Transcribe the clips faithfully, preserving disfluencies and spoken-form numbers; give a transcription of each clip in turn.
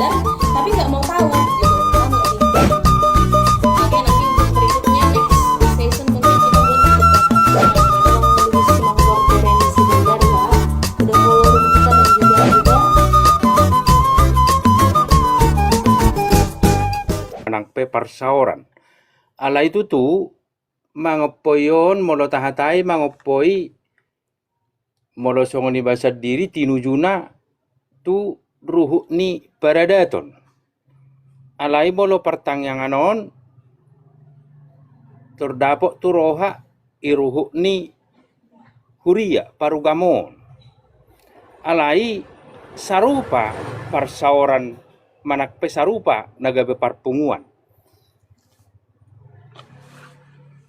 Tapi nggak mau tahu gitu. Paham nggak sih? Oke, nanti untuk berikutnya, next session, mungkin kita buat untuk sebentar ya. Udah follow kita dan juga udah. Manang pe parsaoran. Alai tutu mangompoi on, molo tahatai mangompoi, molo songon i bahasa diri, tinujuna tu ruhut ni paradaton. Alai molo partangiangan on, tordapot tu roha i ruhut ni huria parugamoon. Alai sarupa parsaoran manang pe sarupa na gabe parpunguan.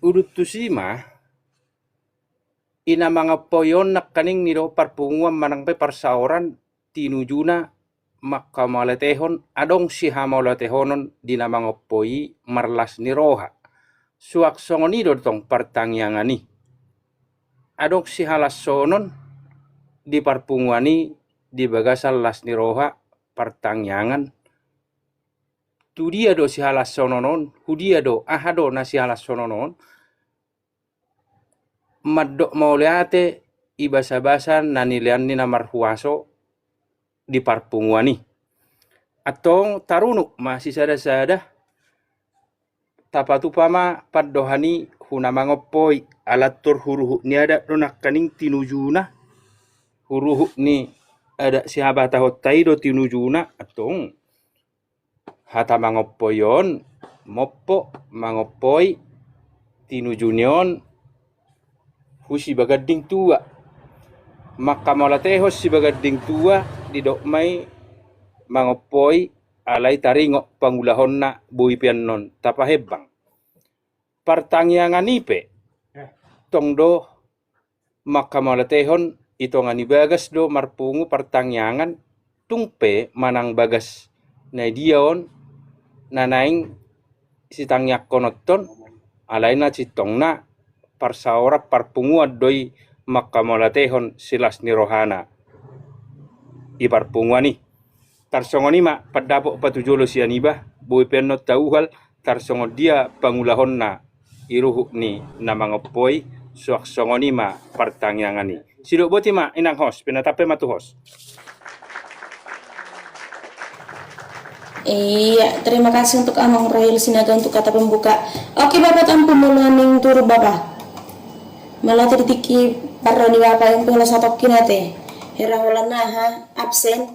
Udut tusi ma, i na mangompoi on nangkaning ni do parpunguan manang pe parsaoran tinujuna mangkamauliatehon, adong sihamauliatehonon di na mangompoi i marlas ni roha. Suang songon i do tong partangiangan i. Adong sihalashonon di parpunguan i di bagasan las ni roha partangiangan. Tu dia do sihalassononnon, hudia do, aha do na sihalassononnon, mandok mauliate i basabasa na nilean ni na marhuaso di parpunguan i. Antong tarunuk ma sisadasada, tapatupa ma pandohan i tu na mangompoi, ala tor huruhut ni adat do nangkaning tinujuna, huruhut ni adat sihabatahonta i do tinujuna, antong hata mangompoi on, mompo mangompoi, tinuju ni on tu sibaganding tua. Mangkamauliatehon sibaganding tua, didok ma i mangompoi, alai taringot pangulahonna boi pe annon tapahembang. Partangiangan i pe tong do mangkamauliatehon, i tonga ni bagas do marpungu partangiangan, tung pe manang bagas na dia on na naeng sitangiangkononton, alai na sintongna parsaoran parpunguan do i mangkamauliatehon silas ni rohana i parpunguan i. Tarsongon i ma pandapot patujolo sian iba, boi pe annon tauhal tarsongon dia pangulahonna i ruhut ni na mangompoi, suang songon i ma partangiangan i. Sidok boti ma inang host, pinatap pe ma tu host. Iya, terima kasih untuk Amang Royal Sinaga untuk kata pembuka. Oke, Bapak, tampu molo ning turu Bapak. Molo ate di tingki parro ni Bapak, yang pala satokkin ate. Hera holan aha, absen.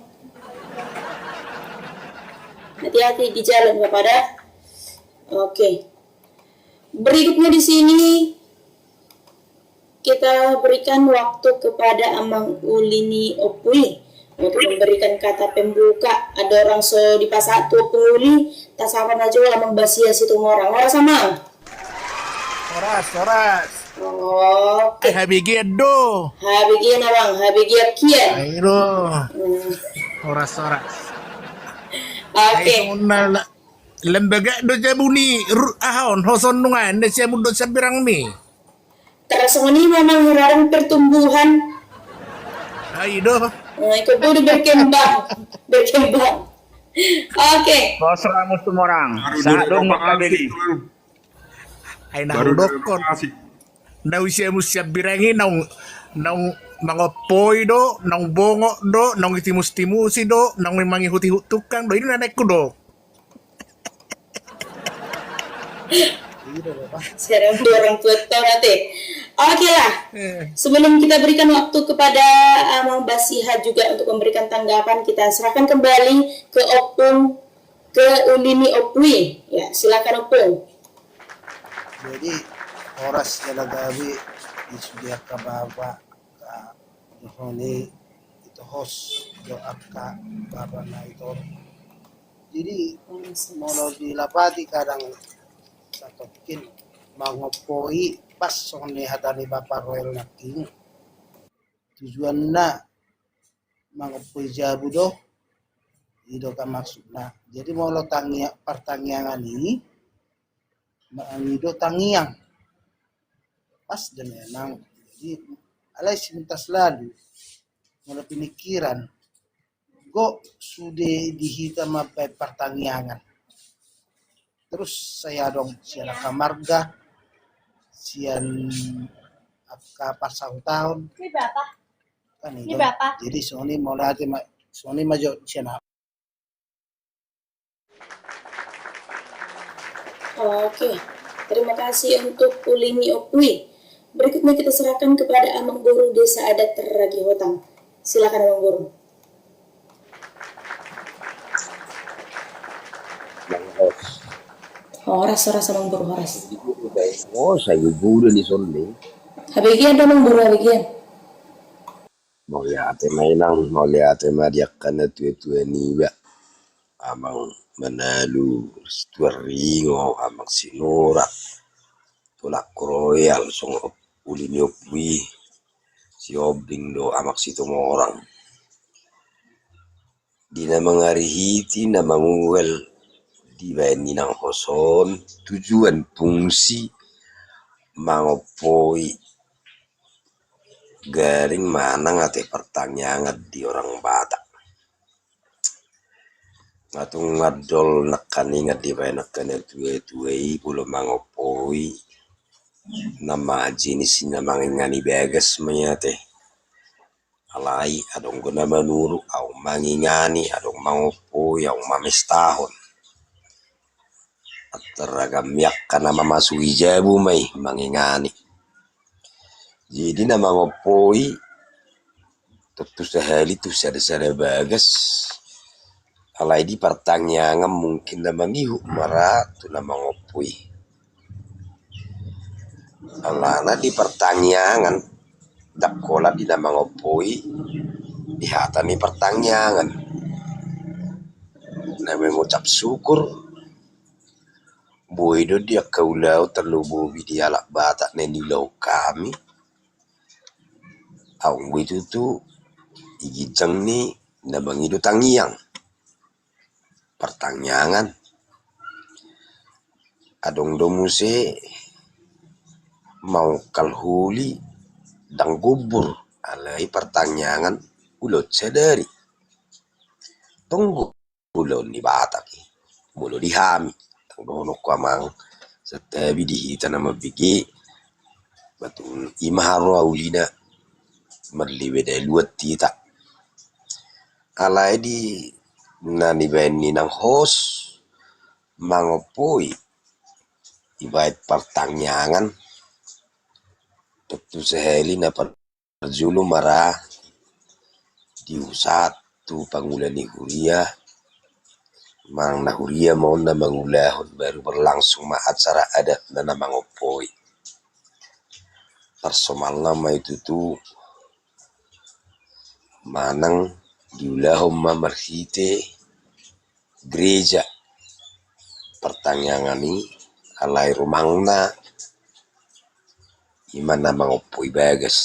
Hati-hati di jalan, Bapak, dah. Oke. Berikutnya di sini kita berikan waktu kepada Amang Uli ni Ompu i untuk memberikan kata pembuka. Ada orang so dipasahat tu Ompu Uli, tasapa ma jo Amang Basiha Situmorang. Horas, Amang. Horas, horas. Oke. Eh, habegean do. Habegean, Amang, habegean kian. Ayo do. Hmm. Horas, horas. Oke. Ai, songon na la-, lembaga do jabu ni ru-, aha on, hoson nungan, na siamun do siambirang ni. Tarsongon i ma, Amang, hira adong pertumbuhan. Ai do. Nah, ikut dulu berkembang. Berkembang. Oke. Horas, Amang Situmorang. Aduh, sahat do, Amang Kabeli. Ai na hudokkon. Naung siamun siambirang i, naung, naung mangompoi do, naung bongot do, naung itimustimusi do, naung mangihutihut tukang do, i do na naeng hudok. Sekarang tu orang tua tau nanti. Oke lah. Eh. Sebelum kita berikan waktu kepada Amang Basiha juga untuk memberikan tanggapan, kita serahkan kembali ke Ompung, ke Uli ni Ompu i. Ya, silakan, Ompung. Jadi, horas jala gabe di sude angka bapa, angka dohot i, ito host, jo angka bapa na ito. Jadi, molo dilapati kadang satokkin mangompoi, pas songon ni hata ni Bapak Royal nangkin. Tujuanna mangompoi jabu do, i do kan maksudna. Jadi molo tangia-, partangiangan i, ma-, i do tangiang. Pas do memang. Jadi alai sepintas lalu, molo pinikiran, Anggo sude di hita mambaen partangiangan, terus sai adong sian angka marga, sian angka parsahutaon. Kan i do. Jadi songon i, mauliate ma, songon i ma jo sian au. Oke, terima kasih untuk uli ni Ompu i. Berikutnya kita serahkan kepada Amangboru Desa Adat Ragi Hotang. Silakan, Amangboru. Horas, horas, Amangboru, horas. Oh, sai guru ni sonde. Habegian do, Amangboru, habegian. Mauliate ma, Inang, mauliate ma di angka natuatua niba, Amang Manalu Situaringo, Amang Sinurat, Tulang Royal, songon uli ni Ompu i, Siombing dohot Amang Situmorang. Di na mangarihiti na mangual dibaen ni inang hoson, tujuan, fungsi mangompoi garing manang ate partangiangan di orang Batak. Nga tung mandol nangkaningan dibaen angka natuatua i, molo mangompoi nama jenis na mangingani bagas ma i ate. Alai adong do na manuru, au mangingani, adong mangompoi, au mamestahon. Antar ragam ni angka na mamasui jabu ma i mangingani. Jadi na mangompoi tontu sahali tu sada-sada bagas. Alai di partangiangan mungkin na mangihut ma ra tu na mangompoi. Alana di partangiangan, ndang holan di na mangompoi di hata ni partangiangan. Na mengucap syukur, boi do di angka ulaon tarlumobi di halak Batak na niulahon hami. Anggo i tutu di ginjang ni na mangido tangiang, partangiangan. Adong do muse maungkal holi ndang gombur, alai partangiangan ulaon sadari. Tonggo ulaon ni Batak i, molo di hami, ndang dohononku amang, santabi di hita na mambege, ba tung i ma haroa ulina, marlebe daluat hita. Alai di na nibaen ni inang host, mangompoi, dibaen partangiangan, tontu sahali na parjolo ma ra diusahat tu pangula ni huria, manang na huria ma on na mangulahon, baru berlangsung ma acara adat na, na mangompoi. Parsomalna ma i tutu manang diulahon ma marhite gereja partangiangan i, alai rumangna i ma na mangompoi bagas.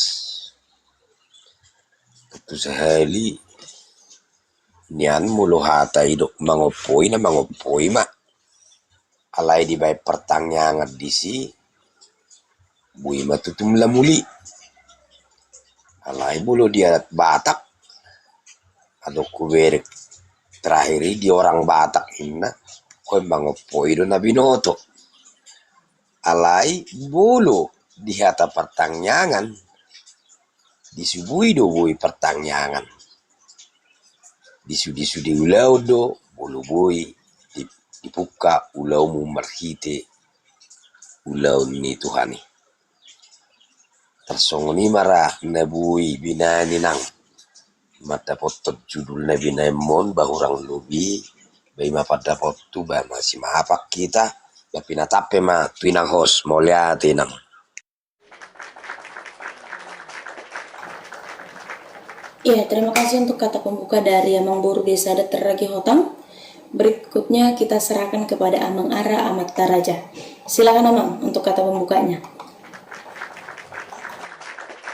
Tontu sahali nian molo hata i didok mangompoi, na mangompoi ma. Alai dibaen partangiangan disi, boi ma tutu lam uli. Alai molo di adat Batak, adong hubereng terakhir i di orang Batak inna, ingkon mangompoi do na binoto. Alai molo di hata partangiangan, disubui do boi partangiangan. Disude-sude ulaon do, molo boi di, dipungka ulaonmu marhite ulaon ni Tuhan i. Tarsongon i ma ra na boi binaen inang. Mandapothon judul na binaenmon, ba hurang lobi, ba i ma pandapothu, ba masimapak hita, ba pinatap pe ma tu inang host, mauliate inang. Iya, terima kasih untuk kata pembuka dari Amangboru Desa Adat Ragi Hotang. Berikutnya kita serahkan kepada Amang Ara Amanta Raja. Silakan Amang untuk kata pembukanya.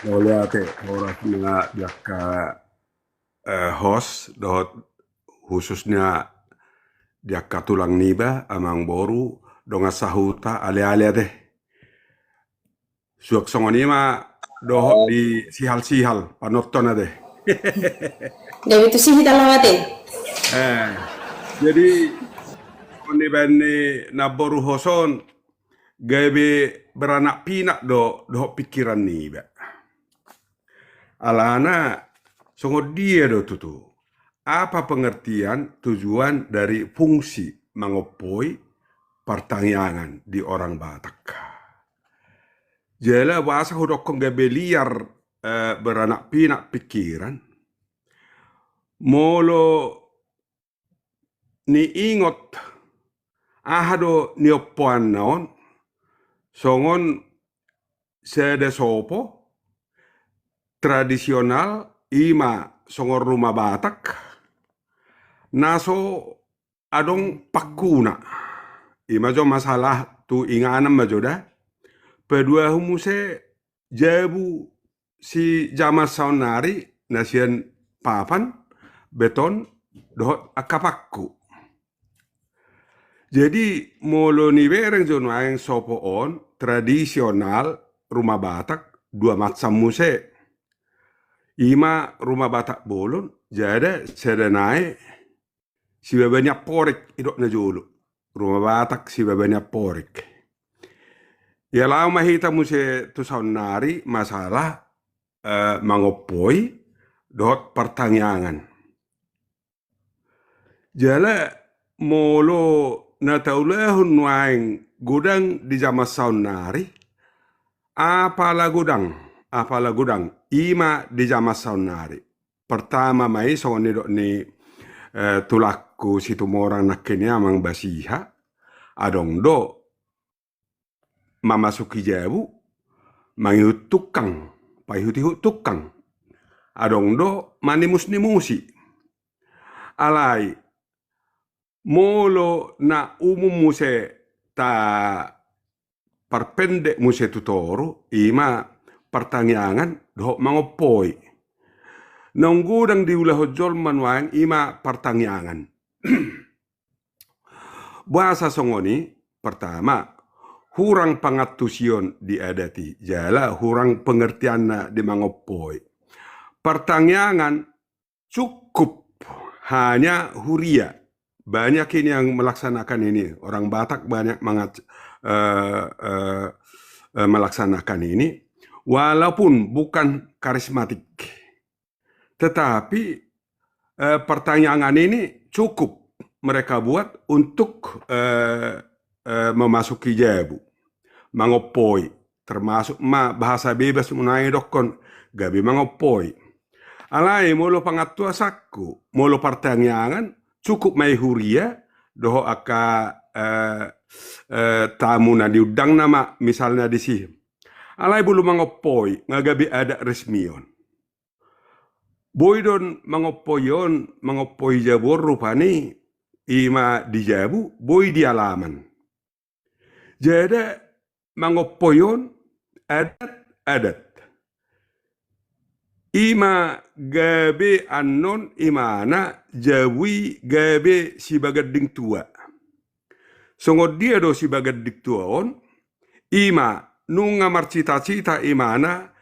Mauliate, horas ma di angka, eh, host, dohot khususnya di angka tulang niba, Amangboru, dongan sahuta, aleale ate. Suang songon i ma dohot di sihal-sihal, panonton ate. Gabe tusi hita laho ate. Eh, jadi, on ni bani na boru hoson, gabe beranak pinak do dohot pikiran niba. Alana, songon dia do tutu? Apa pengertian tujuan dari fungsi mangompoi partangiangan di orang Batak? Jala boasa hudokkon gabe liar, eh, beranak pinak pikiran? Molo niingot aha do niompoanna on, songon sada sopo tradisional, ima songon Ruma Batak, na so adong pakkuna. Ima jo masalah tu inganan ma jo da. Paduahon muse jabu sijaman saonnari na sian papan, beton, dohot angka pakku. Jadi, molo nibereng jo nuaeng sopo on, tradisional, Ruma Batak, dua macam muse. Ima Ruma Batak bolon, jala sada nai sibaba ni amporek, didok na jolo. Ruma Batak sibaba ni amporek. Ia laho ma hita muse tu saonnari masalah, eh, mangompoi dohot partangiangan. Jala molo na taulahon nuaeng godang di jaman saonnari, apala godang, apala godang, ima di jaman saonnari. Pertama ma i songon nidok ni, eh, tulangku Situmorang nangkin i, Amang Basiha, adong do mamasuki jabu, mangihut tungkang, paihut-ihut tungkang. Adong do manimus-nimusi. Alai, molo na umum muse ta parpendek muse tu toru, ima partangiangan dohot mangompoi. Naung godang diulahon jolma nuaeng ima partangiangan. Boasa songon i? Pertama, hurang pangantusion di adat i, jala hurang pengertianna di mangompoi. Partangiangan cukup hanya huria. Banyak ini yang melaksanakan ini. Orang Batak banyak mangat-, eh, eh, eh, melaksanakan ini, walaupun bukan karismatik. Tetapi, eh, partangiangan ini cukup mereka buat untuk, eh, eh, memasuki jabu, mangompoi. Termasuk ma bahasa bebas nuaeng didokkon, gabe mangompoi. Alai molo pangantuasanku, molo partangiangan, cukup ma i huria dohot angka, eh, eh, tamu na diundangna ma misalna disi. Alai molo mangompoi, nga gabe adat resmi on. Boi do on mangompoi on, mangompoi jabu on rupani, ima di jabu, boi di alaman. Jala mangompoi on adat, adat. Ima gabe annon imana jabu i gabe sibaganding tua. Songon dia do sibaganding tua on? Ima nunga marcita-cita imana,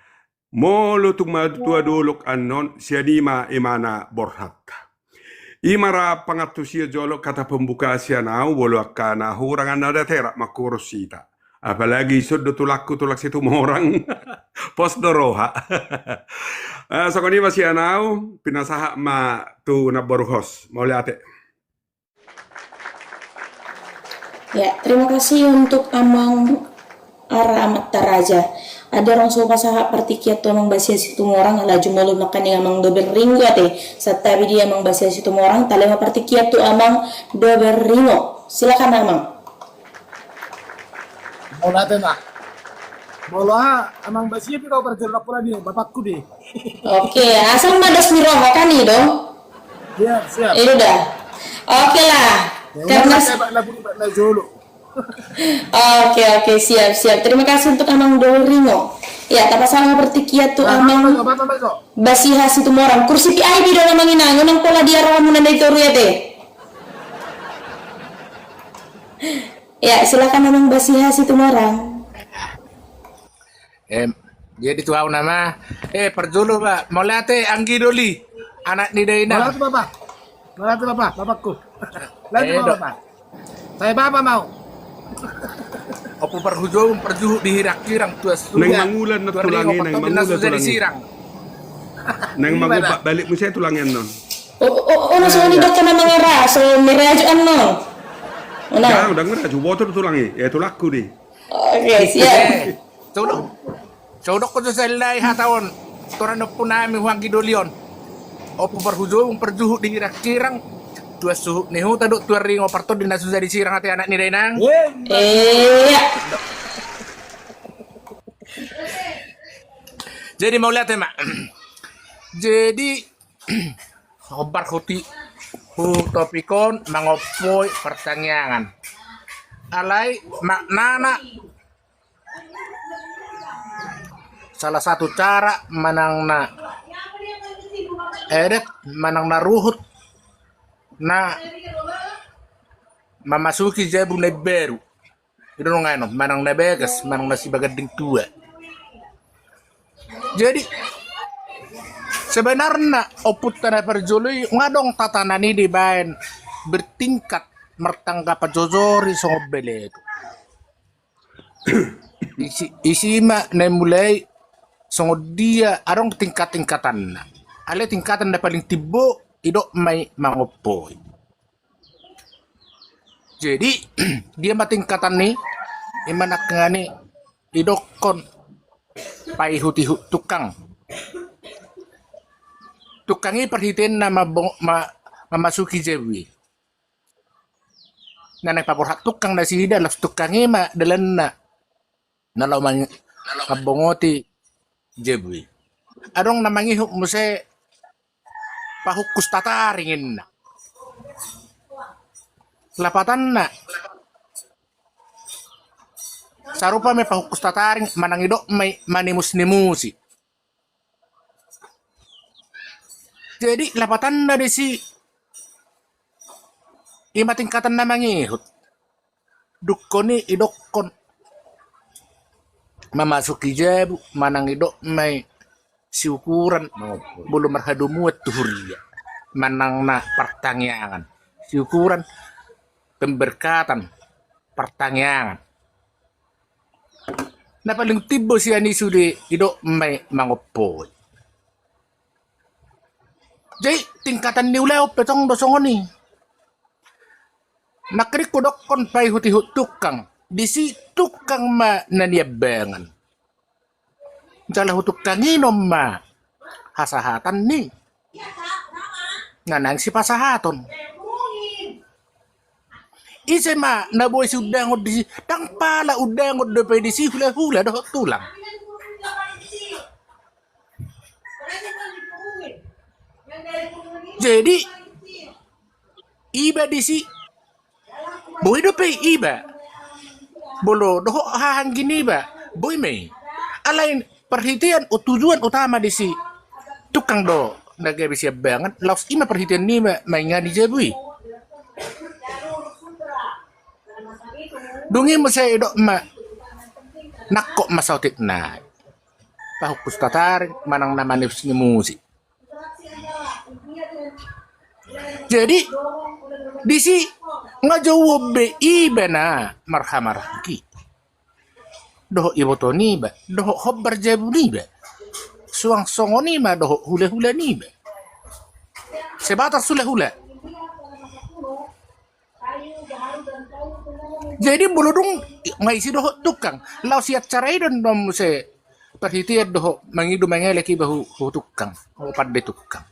molo tung matua dolok annon, sian i ma imana borhat. Ima ra pangantusion jolo, kata pembuka sian au, molo angka na hurang annon da terak mangkurus hita. Apalagi ison do tulangku, tulang Situmorang. Pos do roha. Eh, songon i ma sian au, pinasahat ma tu namboru host. Mauliate. Ya, terima kasih untuk Amang Ara Amanta Raja. Adong so pasahat partingkian tu Amang Basiha Situmorang, ala jumolo nangkaning Amang Doben Ringo ate. Santabi di Amang Basiha Situmorang, tahe ma partingkian tu Amang Doben Ringo. Silakan, Amang. Mauliate ma. Molo aha, Amang Basiha pe, kau parjolo pola di bapakku di. Oke, asal ma dos ni roha kan i do? Siap, siap. Iya dah. Oke lah. Ya, karena udah, saya bak lagu di bak jolo. Oke, oke, siap, siap. Terima kasih untuk Amang Doben Ringo. Ya, tapasahat ma partingkian tu Amang Basiha Situmorang. Kursi V I P do na manginangi, unang pola di rohamuna na di toru i ate. Ya, silakan Amang Basiha Situmorang. Em, Jadi tu au nama, eh, parjolo ba, mauliate anggi doli, anak ni dainang. Mauliate bapa. Mauliate bapa, bapakku. Mauliate bapa. Saya bapa mau. Opu parhujou, parjuhut di hirang-hirang, tuas tuas. Naeng mangulan na tulangi, naeng mangulan tulangi. Naeng mangulan balik muse tulangi annon. Oh, oh, oh, langsung ini dokter nama ngerasa, meraju annon. Nah, udah ngeraju, botor tulangi. Ya, tulangku di. Oke, siap. Coba dong. Sodok ko tu sallai hata on. Tora noppuna mi huang gidolion. Opu parhujou, parjuhut di hirang-hirang. Tuas suhut ni huta dok tuas ringo partondi na susa di sirang ate anak ni dainang. Iya. Jadi mauliate ma. Jadi hombar huti hu topik on mangompoi partangiangan. Alai maknana salah satu cara manang na edet manang na ruhut na mamasuki jabu na baru. Ido nunga enom manang na bagas manang na sibaganding tua. Jadi sebenarna ompunta na parjolo i nunga adong tatanan i dibaen bertingkat martangga pajojori songon beletu. Isi, isi ma na mulai songon dia adong tingkat-tingkatanna. Ale tingkatan na paling timbo idok mai mangompoi. Jadi dia ma tingkatan ni ima nangkani idokkon paihut-ihut tukang. Tukang i parhiteenna mamasuki jabu i. Na naeng paborhat tukang nasida las tukang i ma dalanna. Na laho mambongoti jabu i. Adong na mangihut muse pahungkus tataring inna. Lapatanna sarupa me pahungkus tataring manang idok mai manimus-nimusi. Jadi lapatanna disi ima tingkatan na mangihut. Dungkon i idokkon mamasuki jabu manang idok mai siukuran bolo marhadomuan tu huria manang na partangiangan siukuran pemberkatan partangiangan. Na paling timbo sian i sude idok mai mangompoi. Jadi tingkatan ni ulaon pe tong do songon i. Nangkining hudokkon paihut-ihut tukang disi tukang ma na niambangan. Jala hu tukang i non ma hasahatan ni na naeng sipasahaton. Ise ma na boi siundangon disi? Ndang pala undangon dope disi hula-hula dohot tulang. Jadi iba disi boi dope iba bolo dohot hahaanggi niba boi ma i. Alai parhitean tujuan utama disi tukang do na gabe siambangan laos ima parhitean niba maingani jabu i. Dung i muse idok ma nangkok ma saotik nai pahungkus tataring manang na manimus-nimusi. Jadi disi nga jouon be iba na marhamaranggi dohot iboto niba dohot hombar jabu niba. Suang songon i ma dohot hula-hula niba sebatas hula-hula. Jadi molo dung nga isi dohot tukang laos sian cara i do annon muse parhitean dohot mangido mangelek iba hu tukang hu pande tukang.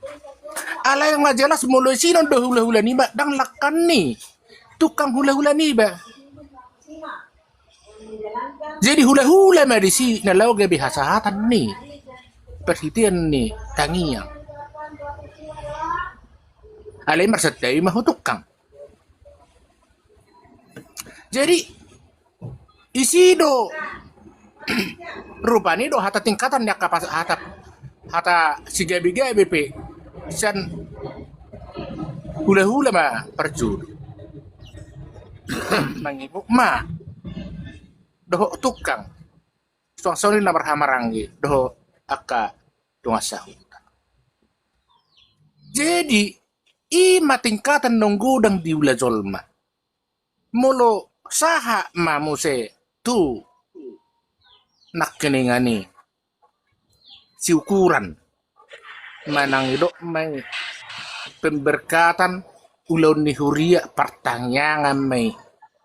Alai nga jelas molo isi non do hula-hula niba ndang langkan ni tukang hula-hula niba. Jadi hula-hula ma disi na laho gabe hasahatan ni parhitean ni tangiang. Alai marsantabi ma hu tukang. Jadi isi do rupani do hata tingkatan ni angka hata hata sigabe-gabe pe sian hula-hula ma parjolo. Mangihut ma dohot tukang. suang songon i na marhahamaranggi dohot angka dongan sahuta. Jadi i ma tingkatan naung godang diula jolma. Molo sahat ma muse tu nangkiningan i siukuran manang didok ma i pemberkatan ulaon ni huria, partangiangan ma i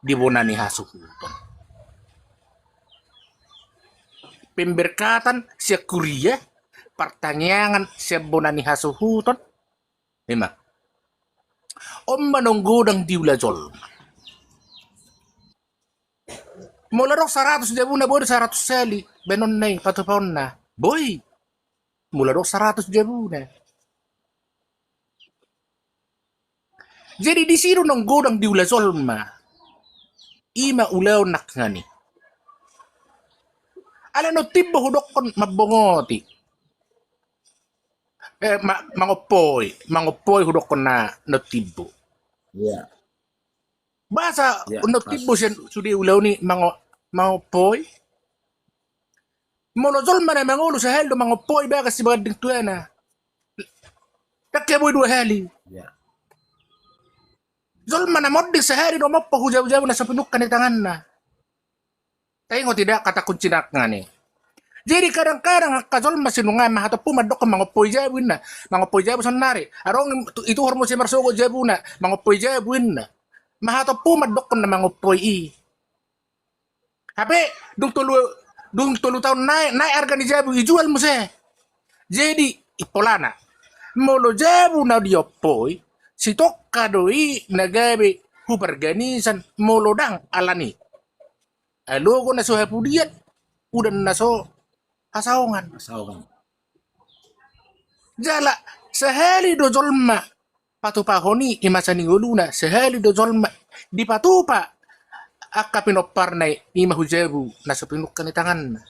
di bona ni hasuhuton. Pemberkatan sian huria, partangiangan sian bona ni hasuhuton. I ma. On ma naung godang diula jolma. Molo adong saratus jabuna, boi do saratus hali baenonna i, patupaonna. Boi. Molo adong saratus jabuna. Jadi disi do naung godang diula jolma. I ma ulaon nangkiningan i. Alai na timbo hudokkon mambongoti. Eh, ma-, mangompoi, mangompoi hudokkon na, na timbo. Iya. Boasa, iya, na timbo sian sude ulaon i mango-, mangompoi? Molo jolma na mangolu sahali do mangompoi bagas sibaganding tuana. Ndang hea boi dua hali. Iya. Jolma na monding sahali do mompo hu jabu-jabu na so pinungka ni tanganna. Taingot i da kata kunci nangkiningan i. Jadi kadang-kadang angka jolma sinungan mahatompu mandokkon mangompoi jabu inna. Mangompoi jabu saonnari. Adong i tu-, i tuhor muse marsogot jabuna. Mangompoi jabu inna. Mahatompu mandokkon na mangompoi i. Hape dung tolu, dung tolu taon naek, naek arga ni jabu, ijual muse. Jadi i polana. Molo jabu na diompoi, sitongka do i na gabe hu parganisan molo ndang alani. Alogo na so hapudian, udan na so hasaongan. Hasaongan. Jala sahali do jolma patupahon i, i masa ni ngoluna, sahali do jolma dipatupa angka pinomparna i, i ma hu jabu na so pinungka ni tanganna.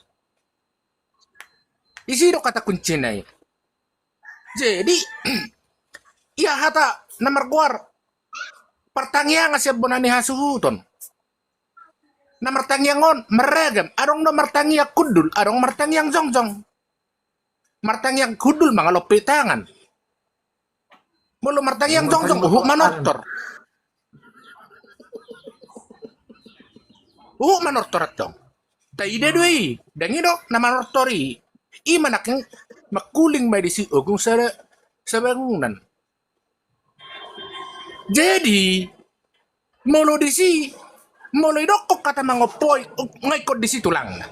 Disi do kata kuncina i. Jadi ia hata na margoar partangiangan sian bona ni hasuhuton. Na martangiang on marragam, adong do martangiang hundul, adong martangiang jongjong. Martangiang hundul mangalompi tangan. Molo martangiang jongjong, uhuk manortor. Uhuk manortor antong. Taida do i, ndang i do na manortor i. I ma nangkin mangkuling ma disi ogung sada-, sabangunan. Jadi molo disi, molo idokkon kata mangompoi, nga ingkon disi tulangna.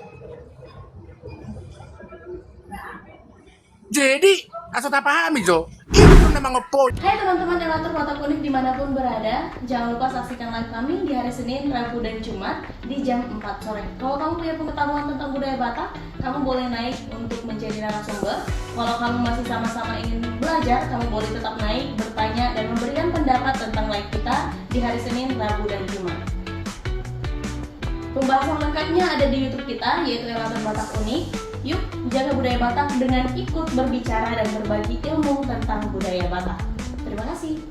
Jadi asa tapahami jo, i do na mangompoi. Hai teman-teman Elator Batak Unik dimanapun berada, jangan lupa saksikan live kami di hari Senin, Rabu, dan Jumat di jam empat sore. Kalau kamu punya pengetahuan tentang budaya Batak, kamu boleh naik untuk menjadi narasumber. Kalau kamu masih sama-sama ingin belajar, kamu boleh tetap naik, bertanya, dan memberikan pendapat tentang live kita di hari Senin, Rabu, dan Jumat. Pembahasan lengkapnya ada di YouTube kita, yaitu Elator Batak Unik. Yuk, jaga budaya Batak dengan ikut berbicara dan berbagi ilmu tentang budaya Batak. Terima kasih.